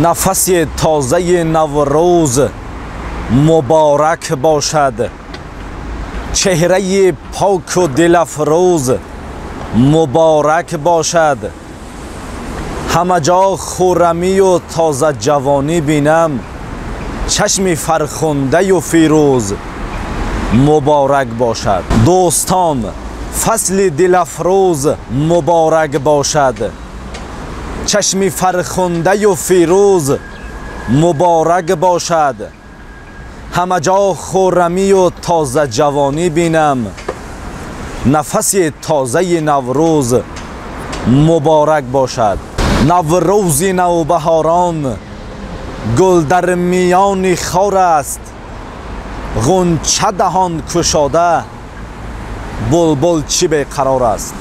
Нафаси тозаи Наврӯз муборак бошад. Чеҳраи поку дилафрӯз муборак бошад. Ҳама ҷо хуррамию тозаҷавонӣ бинам, чашми фархундаю фирӯз муборак бошад. Дӯстон, фасли дилафрӯз муборак бошад. Чашми фархундаю фирӯз муборак бошад. Ҳама ҷо хуррамию тозаҷавонӣ бинам, нафаси тозаи Наврӯз муборак бошад. Наврӯзи навбаҳорон гул дар миёни хор аст, ғунча даҳон кушода, булбул чӣ беқарор аст.